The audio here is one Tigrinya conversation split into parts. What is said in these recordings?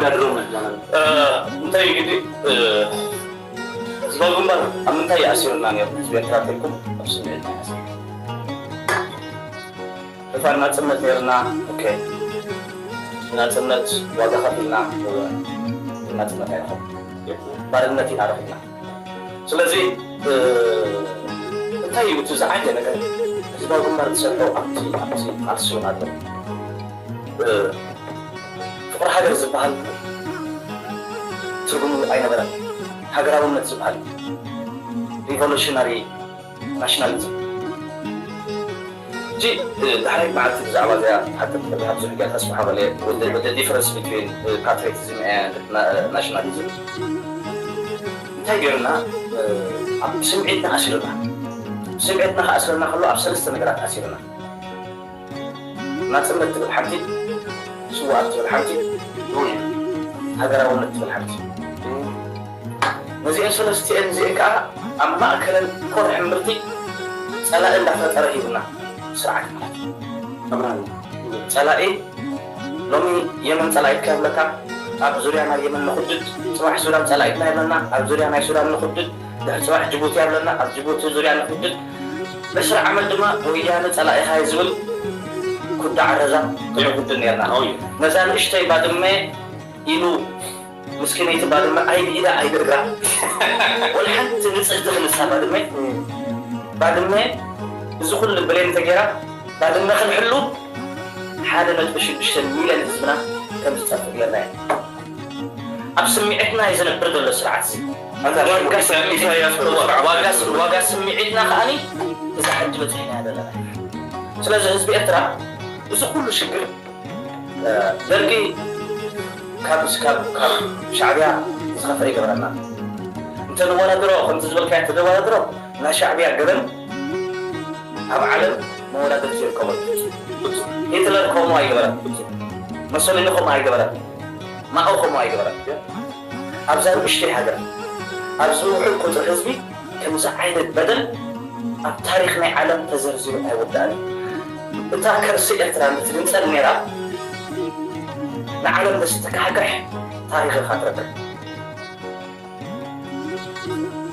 እ፣ እንታይ እዩ ግዲ፣ እ፣ ህዝባዊ ግንባር ኣብ ምንታይ ይኣሲሩና ነይሩ? ህዝቢ ኤርትራ ተልኩም ኣብ ስምዒት ይኣስር። እታ ናጽነት ነይርና፣ ኦኬ። ናጽነት ዋጋ ከፊልና፣ እወ። ናጽነት ኣይረኸብና። ባርነት ኢና ረኺብና። ስለዚ፣ እ፣ እንታይ እዩ እቲ ዝዓበየ ነገር? ህዝባዊ ግንባር ዝሰርሖ ኣብቲ፣ ኣብቲ ቃልሲ እውን ኣሎ። እ፣ ፍቕሪ ሃገር ዝበሃል ትርጉሙ ኣይነበረን። ሃገራውነት ዝበሃል ሪቮሉሽናሪ ናሽናሊዝም። ሕጂ፣ እ፣ ዳሕራይ መዓልቲ ብዛዕባ እዚኣ ክትሓተት ከለኻ ብዙሕ ግዜ ተስፋ ሓበለ፣ with the, with the difference between, እ፣ patriotism and na-, nationalism። እንታይ ገይሩና፣ እ፣ ኣብ ስምዒትና ኣሲሩና። ስምዒትና ከኣስረና ከሎ ኣብ ሰለስተ ነገራት ኣሲሩና። ናጽነት ትብል ሓንቲ፣ ስውኣት ትብል ሓንቲ፣ ሃገራውነት ትብል ሓንቲ። ነዚአን ሰለስቲአን እዚአን ከዓ ኣብ ማእከለን ኮር ሕምብርቲ ጸላኢ እንዳፈጠረ ሂቡና ስርዓት ማለት እዩ። ኣብርሃም፣ ጸላኢ ሎሚ የመን ጸላኢትካ ይብለካ፣ ኣብ ዙርያ ናይ የመን ንኹድድ፣ ጽባሕ ሱዳን ጸላኢትና ይብለና፣ ኣብ ዙርያ ናይ ሱዳን ንኹድድ፣ ድሕሪ ጽባሕ ጅቡቲ ኣለና፣ ኣብ ጅቡቲ ዙርያ ንኹድድ፣ ዕስራ ዓመት ድማ ወያነ ጸላኢኻ እዩ ዝብል ኩዳ ዓረዛ ክንኹድድ ነርና። ነዛ ንእሽተይ ባድመ ኢሉ ምስኪነይቲ ባድመ ኣይብኢዳ ኣይብእግራ ወላ ሓንቲ ንጽህቲ ክንሳ ባድመ፣ ባድመ እዚ ኩሉ ብሌን ተጌራ ባድመ ክንሕሉ ሓደ ነጥቢ ሽዱሽተ ሚልዮን ህዝብና ከም ዝጠፍእ ጌርና ኢና። ኣብ ስምዒትና እዩ ዝነብር ዘሎ ስርዓት እዚ። ኣታ ዋጋ ሽሙ ስምዒት ኢሳያስ በሎ ስርዓት ዋጋ እዩ። ዋጋ ስምዒትና ከኣኒ እዛ ሕጂ በፂሕና ዘለና። ስለዚ ህዝቢ ኤርትራ እዚ ኩሉ ሽግር፣ እ፣ ደርጊ ካብ፣ ካብ፣ ካብ ሻዕብያ ዝኸፍአ ይገብረና። እንተ ንወዳድሮ፣ ከምቲ ዝበልካዮ እንተ ንወዳድሮ፣ ናይ ሻዕብያ ገበን ኣብ ዓለም መወዳድርቲ ይርከቦ። ሂትለር ከምኡ ኣይገበረን። መሶሊኒ ከምኡ ኣይገበረን። ማኦ ከምኡ ኣይገበረን። ኣብዛ ንእሽተይ ሃገር፣ ኣብዚ ውሑድ ቁጽሪ ህዝቢ ከምዚ ዓይነት በደል ኣብ ታሪኽ ናይ ዓለም ተዘርዚሩ ኣይውዳእን እዩ። እታ ከርሲ ኤርትራ እንትትግንጸል ነይራ፣ ንዓለም ዘስተካሕክሕ ታሪኽ ኢኻ ትረክብ።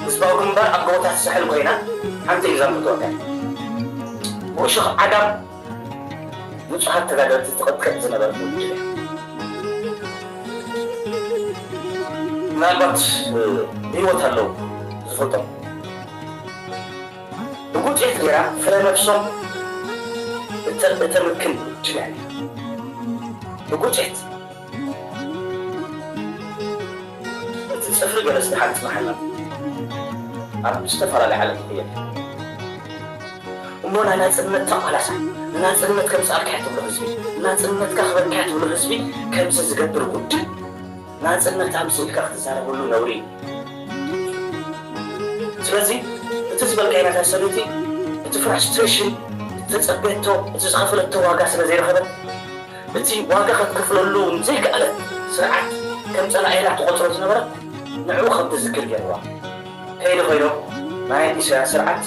ህዝባዊ ግንባር ኣብ ጎቦታት ሳሕል ኮይና ሓንቲ ኤግዛምፕል ክወካ። ብእሾኽ ዓጋም ንጹሃት ተጋደልቲ ትቕጥቅጥ ዝነበረት ውድብ እያ። ምናልባት፣ እ፣ ብህይወት ኣለዉ ዝፈልጦም። ብጉጤት ገይራ ፍረ ነብሶም እተ-፣ እተምክን ውድብ እያ። ብጉጤት እቲ ጽፍሪ ገለ ስለ ሓንቲ መሓላ ኣብ ዝተፈላለየ ዓለም ይኽየድ። እሞ ናይ ናጽነት ተቓላሳይ፣ ንናጽነት ከምጽኣልካ እያ ትብሎ ህዝቢ፣ ንናጽነትካ ክበካ እያ ትብሎ ህዝቢ ከምዚ ዝገብር ውድብ ናጽነት ኣምጽእ ኢልካ ክትዛረበሉ ነውሪ እዩ። ስለዚ እቲ ዝበልካዮ ናታ ሰበይቲ እቲ ፍራስትሬሽን፣ እቲ ተጸበየቶ፣ እቲ ዝኸፈለቶ ዋጋ ስለ ዘይረኸበት፣ እቲ ዋጋ ክትከፍለሉ ንዘይከኣለት ስርዓት ከም ጸላኢላ ትቖጽሮ ዝነበረት ንዕኡ ከም ትዝክር ገይርዋ። ከይዲ ኮይኖም ናይ ኢሳያስ ስርዓት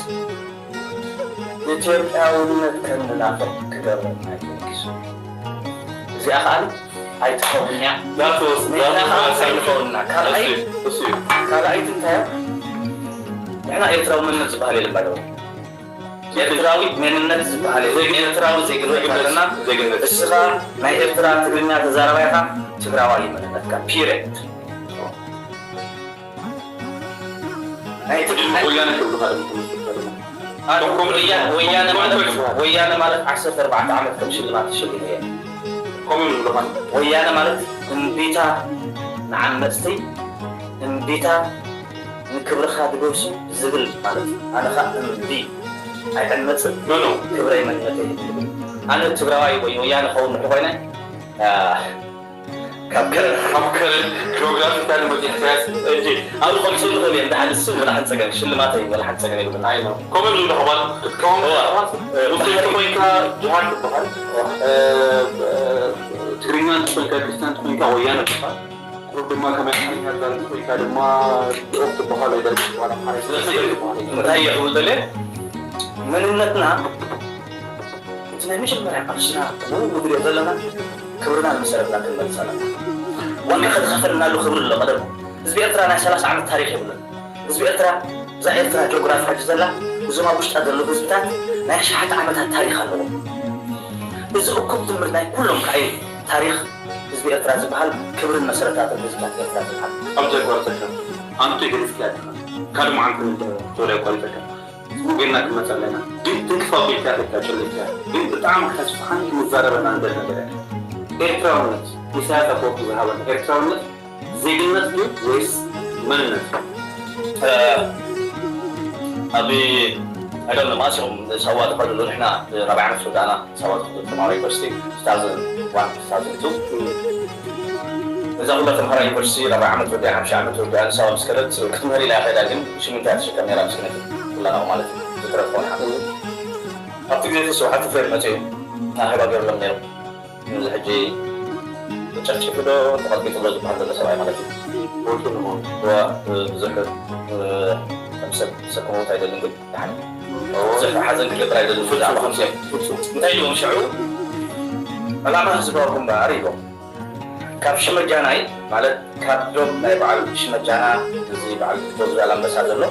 ኢትዮጵያውነት ከም ንናፍቕ ክገብረና እዩ ተበጊሱ። እዚኣ ከኣ ኣይትኸውን እያ። ዳርቶ ወስ-፣ ንሕና ዳርቶ ከኣ ወሳኝ ኣይንኸውን ኢና። ካልኣይ፣ እሱ እዩ፣ እሱ እዩ። ካልኣይቲ እንታይ እያ? ንሕና ኤርትራዊ መንነት ዝበሃል የለን ባይ ዘ ወይ። ኤርትራዊ መንነት ዝበሃል የለን። ዜግነት፣ ኤርትራዊ ዜግነት ዜግነት፣ ኣለና። ዜግነት። እስኻ ናይ ኤርትራ ትግርኛ ተዛራባይ ኢኻ፣ ትግራዋይ እዩ መንነትካ። ፒሪየድ። ናይ ትግርኛ ወያነ ክብሉኻ እዮም። ኣነ ከምኡ ወያ-፣ ወያነ ማለት፣ ወያነ ማለት ዓሰርተ ኣርባዕተ ዓመት ከም ሽልማት ተሸሊመ እየ። ከምኡ ይብሉኻ። ወያነ ማለት እምቢታ ንዓመጽቲ፣ እምቢታ ንክብርኻ ድገሱ ዝብል ማለት እዩ። ኣነ ኸኣ እምቢ ኣይዕመጽን፣ ኖ፣ ኖ። ክብረይ መንነተይ ይብል። ኣነ ትግራዋይ ወይ ወያነ ክኸውን እንድሕር ኮይነ፣ ኣ፣ ካብ ከረን፣ ካብ ከረን ጂኦግራፊካል መፂእካ ያስ-፣ እንጂ ኣብ ዝኸልሱ ንኽእል እየ፣ እንድሓ ንሱ ወላ ሓንቲ ፀገም፣ ሽልማተይ ወላ ሓንቲ ፀገም የብሉን። ኣይ ነው። ከምኡ ዝብሉ ኣሕዋት ክትከውን እዋ። ከለኻ፣ እ፣ ሙስሊም ባሕሪ። ተኾይንካ፣ ጅሃድ ትበሃል። እዋ። እ፣ እ፣ ትግርኛ ትኾይንካ፣ ክርስቲያን ተኾይንካ፣ ወያነ ትበሃል። ቁሩብ ድማ ከመይ ሓይኛ ዛል ተኾይንካ ድማ፣ ኦፍ ትበሃል ወይ ደርግ ትበሃል፣ ኣምሓራይ ስለዚ ትበሃል። እንታይ እየ ክብል ደልየ? መንነትና እቲ ናይ መጀመርያ ቃልስና፣ ብኡ ንግሪኦ ዘለና፣ ክብርና ንመሰረትና ክንመልስ ኣለና። ዋጋ ከዝኸፈልናሉ ክብሪ ኣሎ። ቀደም ህዝቢ ኤርትራ ናይ ሰላሳ ዓመት ታሪኽ የብሉን። ህዝቢ ኤርትራ፣ እዛ ኤርትራ ጂኦግራፊ ሕጂ ዘላ፣ እዞም ኣብ ውሽጣ ዘለዉ ህዝብታት ናይ ኣሽሓት ዓመታት ታሪኽ ኣለዎም። እዚ እኩብ ድምር ናይ ኩሎም ከዓይ ታሪኽ ህዝቢ ኤርትራ ዝበሃል፣ ክብርን መሰረታትን ህዝብታት ኤርትራ ዝበሃል። ኣብ ዘጓርተካ ኣንቱ ገሊጽካ ኣለኻ። ካልእ መዓልቲ ንተ-፣ ተወልያ ኣቋሪጸካ። ጽቡቕ ጌርና ክንመጽእ ኣለና። ግን ትንክፍ ኣቢልካ ኢኻ ጨሊፍካ። ግን ብጣዕሚ ከተስፍሓን ክንዛረበና ንደሊ ነገር እያ። ኤርትራውነት፣ ኢሳያስ ኣፈወርቂ ዝሃበና ኤርትራውነት ዜግነት ድዩ ወይስ መንነት? እ፣ ኣብ፣ I don't know፣ መዓስ ኢኹም ሳዋ ትኸዱ? ንሕና ራብዓይ ዓመት ወዳእና ሳዋ ትኸዱ ተማሃሮ ዩኒቨርሲቲ፣ two thousand one፣ two thousand two። እዛ ኩላ ተምሃራይ ዩኒቨርሲቲ ራብዓይ ዓመት ወዲኣ፣ ሓምሻይ ዓመት ወዲኣ፣ ንሳዋ ምስ ከደት ክትምህር ኢላ እያ ከይዳ፣ ግን ሽሚንቶ እያ ትሽከም ነይራ ምስኪነቲ፣ ኩላና ማለት እዩ። ዝትረፍ ክኾን ሓፍ። ኣብቲ ግዜ እቲ ስብሓት ፍሬም መፅኡ እዩ፣ ኣኼባ ገይርሎም ነይሩ። እዚ ሕጂ ተጨፍጪፉ ዶ ተቐጥቂጡ ዶ ዝበሃል ዘሎ ሰብኣይ ማለት እዩ። ሞይቱ ንመን? እዋ፣ ብዙሕ፣ እ፣ ከም ሰብ፣ ሰብ ክመውት ኣይደልን፣ ግን ደሓን። ብዙሕ ሓዘን ክገብር ኣይደልን ብዛዕባ ከምዚኦም። እንታይ ኢልዎም ሽዑ? ዕላማ ህዝባዊ ግንባር ኢልዎም። ካብ ሽመጃናይ፣ ማለት ካብ ዶብ ናይ በዓል ሽመጃና፣ እዚ በዓል ዶብ ዛላምበሳ ዘሎ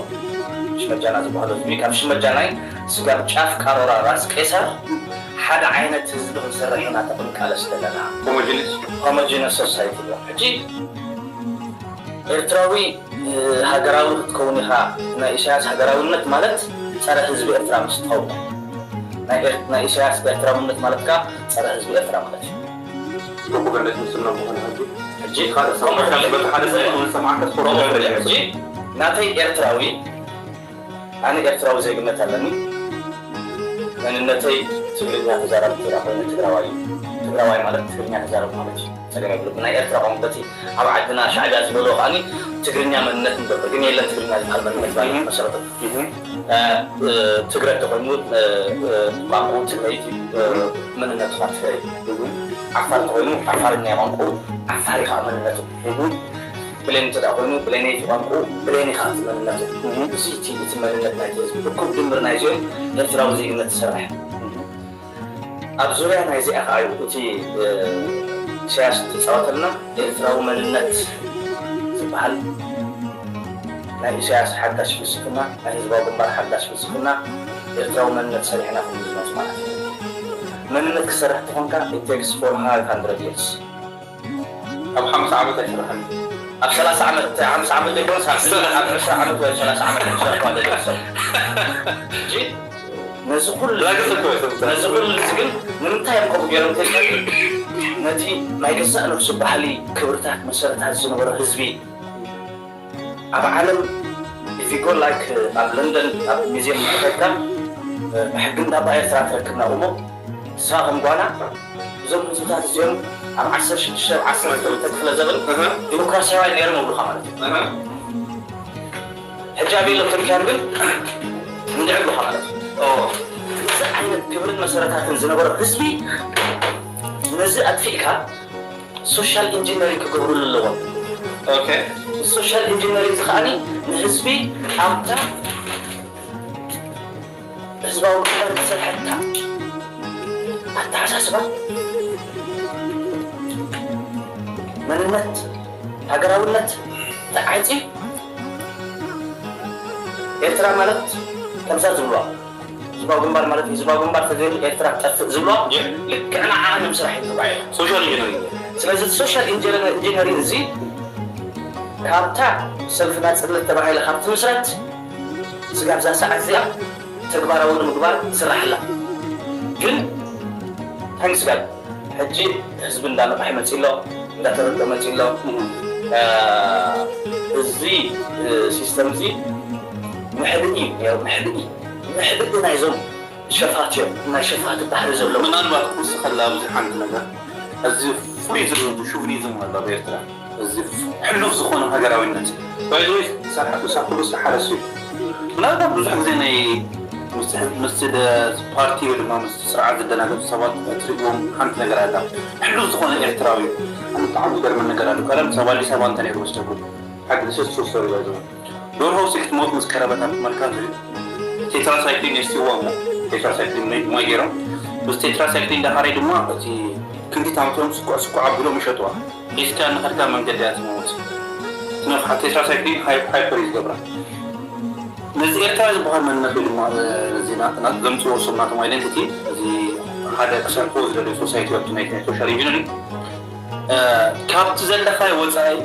ሽመጃና ዝበሃሉ ህዝቢ፣ ካብ ሽመጃናይ ስጋብ ጫፍ ቃሮራ ራስ ቄሳር ሓደ ዓይነት ህዝቢ ክንሰርሕ ኢና ተቕንቃለስ ዘለና። ሆሞጂነስ? ሆሞጂነስ ሶሳይቲ እዮም። ሕጂ ኤርትራዊ፣ እ፣ ሃገራዊ ክትከውን ኢኻ። ናይ ኢሳያስ ሃገራውነት ማለት ጸረ ህዝቢ ኤርትራ ምስ ትኸውን። ናይ ኤር-፣ ናይ ኢሳያስ ኤርትራውነት ማለት ከኣ ጸረ ህዝቢ ኤርትራ ማለት እዩ። ፕሮፓጋንዳ ትምስል ነው ዝኾነ ሕጂ። ሕጂ ካልእ ሰብ፣ ከምኡ ካልእ በቲ ሓደ ሰብ ከምኡ ንሰማዕካ ከምኡ ፕሮፓጋንዳ ሕጂ ይመስል። ናተይ ኤርትራዊ፣ ኣነ ኤርትራዊ ዜግነት ኣለኒ። መንነተይ ትግርኛ ተዛራቢ እንተ ኮይነ ትግራዋይ እዩ። ትግራዋይ ማለት ትግርኛ ተዛረብ ማለት እዩ። ጸገም የብሉ። ብናይ ኤርትራ ቋንቋ በቲ ኣብ ዓድና ሻዕብያ ዝበሎ ከኣኒ ትግርኛ መንነት ንገብር። ግን የለን ትግርኛ ዝበሃል መንነት ማለት መሰረቱ። እ፣ እ፣ ትግረ እንተኾይኑ፣ እ፣ እ፣ ቋንቋኡ ትግረይቲ፣ እ፣ መንነቱ ከዓ ትግረ እዩ። ዓፋር እንተኾይኑ ዓፋርኛ ቋንቋኡ ዓፋር እዩ ከዓ መንነቱ። ብሌን እንተ ደኣ ኮይኑ ብሌነይቲ ቋንቋኡ ብሌን እዩ ከዓ መንነቱ። እዚ እቲ፣ እቲ መንነት ናይቲ ህዝቢ። እኩብ ድምር ናይዚኦም ኤርትራዊ ዜግነት ዝሰርሕ። ኣብ ዙርያ ናይዚኣ ከዓ እዩ እቲ፣ እ፣ ኢሳያስ ዝጻወተልና ኤርትራዊ መንነት ዝበሃል። ናይ ኢሳያስ ሓዳሽ ፍልስፍና፣ ናይ ህዝባዊ ግንባር ሓዳሽ ፍልስፍና፣ ኤርትራዊ መንነት ሰሪሕና ክንብል ዝመጽእ ማለት እዩ። መንነት ክሰርሕ እንተኾንካ፣ it takes four hundred years። ኣብ ሓምሳ ዓመት ኣይስራሕን። ኣብ ሰላሳ ዓመት፣ ሓምሳ ዓመት ዘይኮነስ፣ ኣብ ዕስራ ዓመት ወይ ሰላሳ ዓመት ክሰርሖ ኣለዎ ሰብ። ሕጂ ነዚ ኩሉ፣ ላግጽ እኮ እዩ፣ ነዚ ኩሉ እዚ ግን ንምንታይ እዮም ከምኡ ገይሮም ተልካ? ነቲ ናይ ገዛእ ነብሱ ባህሊ፣ ክብርታት፣ መሰረታት ዝነበሮ ህዝቢ ኣብ ዓለም፣ if you go like ኣብ ለንደን ኣብ ሚዚየም ከይድካ ብሕጊ እንዳባ ኤርትራ ትረክብና እሞ ንስኻ ከም ጓና እዞም ህዝብታት እዚኦም ኣብ ዓሰርተ ሽዱሽተ ዓሰርተ ክልተ ክፍለ ዘበን እህ። ዲሞክራሲያውያን ነይሮም ይብሉኻ ማለት እዩ። እህ። ሕጂ ኣበይ ኣለኹም ኢልካ ግን እንድዒ ይብሉኻ ማለት እዩ። ኦ። እዚ ዓይነት ክብርን መሰረታትን ዝነበሮ ህዝቢ ነዚ ኣጥፊእካ ሶሻል ኢንጂነሪንግ ክገብሩሉ ኣለዎም። ኦኬ። ሶሻል ኢንጂነሪንግ እዚ ከኣኒ ንህዝቢ ኣብታ ህዝባዊ ግንባር ዝሰርሐታ ኣተሓሳስባ፣ መንነት፣ ሃገራውነት ተዓጽዩ ኤርትራ ማለት ከምዛ ዝብልዋ ህዝባዊ ግንባር ማለት ህዝባዊ ግንባር ተዘይሉ ኤርትራ ትጠፍእ ዝብልዋ የ- ልክዕ ንዓኣ ንምስራሕ እዩ ተባሂሉ። ሶሻል ኢንጂነሪንግ። ስለዚ እቲ ሶሻል ኢንጂነር-፣ ኢንጂነሪንግ እዚ ካብታ ሰልፊ ናጽነት ተባሂላ ካብ ትምስረት ስጋብ እዛ ሰዓት እዚኣ ተግባራዊ ንምግባር ትስራሕ ኣላ። ግን ታንክስ ጋድ ሕጂ ህዝቢ እንዳነቕሐ መጺእ ኣሎ፣ እንዳተረድኦ መጺእ ኣሎ። እ፣ እዚ፣ እ፣ ሲስተም እዚ ምሕድኢ እዩ ነይሩ፣ ምሕድኢ። ምሕድኢ ናይዞም ሸፋት እዮም፣ ናይ ሸፋት ባህሪ ዘለዎም። ምናልባት ክውስኸላ ኣብዚ ሓንቲ ነገር፣ እዚ ፍሉይ ዝብሉ ሹቪኒዝም ኣሎ ኣብ ኤርትራ። እዚ ሕሉፍ ዝኾነ ሃገራዊነት። ባይዘወይ፣ ሳሓ-፣ ሳኩሉ ሳሓረስ እዩ። ምናልባት ብዙሕ ግዜ ናይ ምስ-፣ ምስቲ ደ-፣ ፓርቲ ወይ ድማ ምስቲ ስርዓት ዝደናገጹ ሰባት እትርእይዎም ሓንቲ ነገር ኣላ። ሕሉፍ ዝኾነ ኤርትራዊ። ኣነ ብጣዕሚ ዝገርመን ነገር ኣሎ። ቀደም ሰብ ኣዲስ ኣበባ እንተ ነይሩ ወስደኩም። ሓቂ፣ this is true story ባይዘወይ። ዶርሆ ውስጥ ክትሞት ምስ ቀረበት ኣብ መርካቶ እዩ። ቴትራሳይክሊን የስትይዋ እሞ፣ ቴትራሳይክሊን ማይ፣ ማይ ገይሮም። ምስ ቴትራሳይክሊን ዳሓራይ ድማ እቲ ክንዲ ታምቶም ስኩዕ ስኩዕ ኣቢሎም ይሸጥዋ። ሒዝካ እናኸድካ መንገዲ እያ ትመውት። ትነፍሓ። ቴትራሳይክሊን ሃይፕ-፣ ሃይፐር እዩ ዝገብራ። ነዚ ኤርትራ ዝበሃል መንነት ወይ ድማ፣ እ፣ ነዚ ና-፣ ና-፣ ዘምፅዎ ሰብ ናቶም ኣይደንቲቲ፣ እዚ ሓደ ክሰርሕዎ ዝደልዩ ሶሳይቲ ወዲ ናይ ሶሻል ኢንጂነሪንግ፣ እ፣ ካብቲ ዘለኻዮ ወፃኢ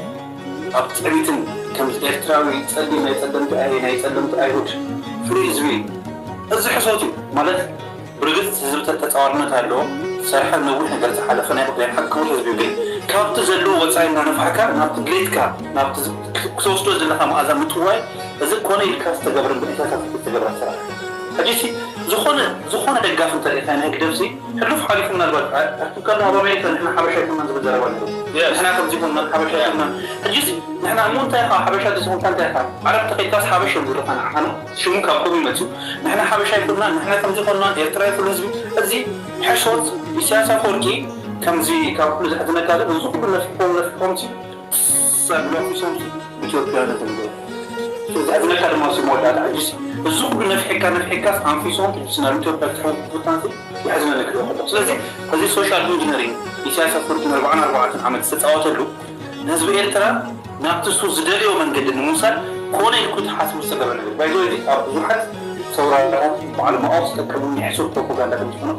ኣብ ትዕቢትን ከምዚ ኤርትራዊ ጸሊም ናይ ጸለምቲ ኣይ-፣ ናይ ጸለምቲ ኣይሁድ ፍሉይ ህዝቢ እዩ። እዚ ሕሶት እዩ። ማለት ብርግጽ ህዝቢ ተ-፣ ተጻዋርነት ኣለዎ። ዝሰርሐ ነዊሕ ነገር ዝሓለፈ ናይ ናይ ሓቂ ክቡር ህዝቢ እዩ። ግን ካብቲ ዘለዎ ወጻኢ እናነፋሕካ ናብቲ ድሌትካ ናብቲ ዝ-፣ ክ-፣ ክትወስዶ ዘለኻ መኣዛ ምጥዋይ እዚ ኮነ ኢልካ ዝተገብረ ብዕታታት ዝተገብረ ስራሕ። ሕጂ ሲ ዝኾነ፣ ዝኾነ ደጋፊ እንተሪእካ ናይ ህግደፍ ሲ ሕሉፍ ሓሊፉ ምናልባት ኣ-፣ ኣቱም ከለና ኣብ ኣሜሪካ ንሕና ሓበሻ ኣይኮናን ዝብል ዘረባ ነይሩ። ንሕና ከምዚ ኮና ሓበሻ ኣይኮናን። ሕጂስ ንሕና እሞ እንታይ ኢኻ ሓበሻ ተስኾንካ እንታይ ኢኻ? ዓረብ ተኸይድካስ ሓበሽ እዮም ዝብሉኻ ንዓኻ ነው። ሽሙ ካብ ከምኡ ይመጽኡ። ንሕና ሓበሻ ኣይኮናን፣ ንሕና ከምዚ ኮና፣ ኤርትራ ይኹን ህዝቢ። እዚ ሕሶት ኢሳያስ ኣፈወርቂ ከምዚ ካብ ኩሉ ዘሕዝነካ እዚ ኩሉ ነፊሕዎም ነፊሕዎም ሲ ሰብሎም ሲ ኢትዮጵያ ነተንዶ። ዘሕዝነካ ድማ ሲ መወዳእታ ሕጂስ እዚ ኩሉ ነፊሕካ ነፊሕካስ ኣንፊሶም ሕጂስ ናብ ኢትዮጵያ ክትሕውታንሲ ይሕዝነኒ ክሪኦ ከለኹ። ስለዚ እዚ ሶሻል ኢንጂነሪንግ ኢሳያስ ኣፈወርቂ ንኣርባዓን ኣርባዕተን ዓመት ዝተጻወተሉ ንህዝቢ ኤርትራ ናብቲ እሱ ዝደልዮ መንገዲ ንምውሳድ ኮነ ኢልኩ ተሓስቡ ዝተገበረ ነገር። ባይዘ እዚ ኣብ ብዙሓት ሰውራታት በዓል ማኦ ዝጠቀሙ ናይ ሕሱር ፕሮፓጋንዳ ከም ዝኾነ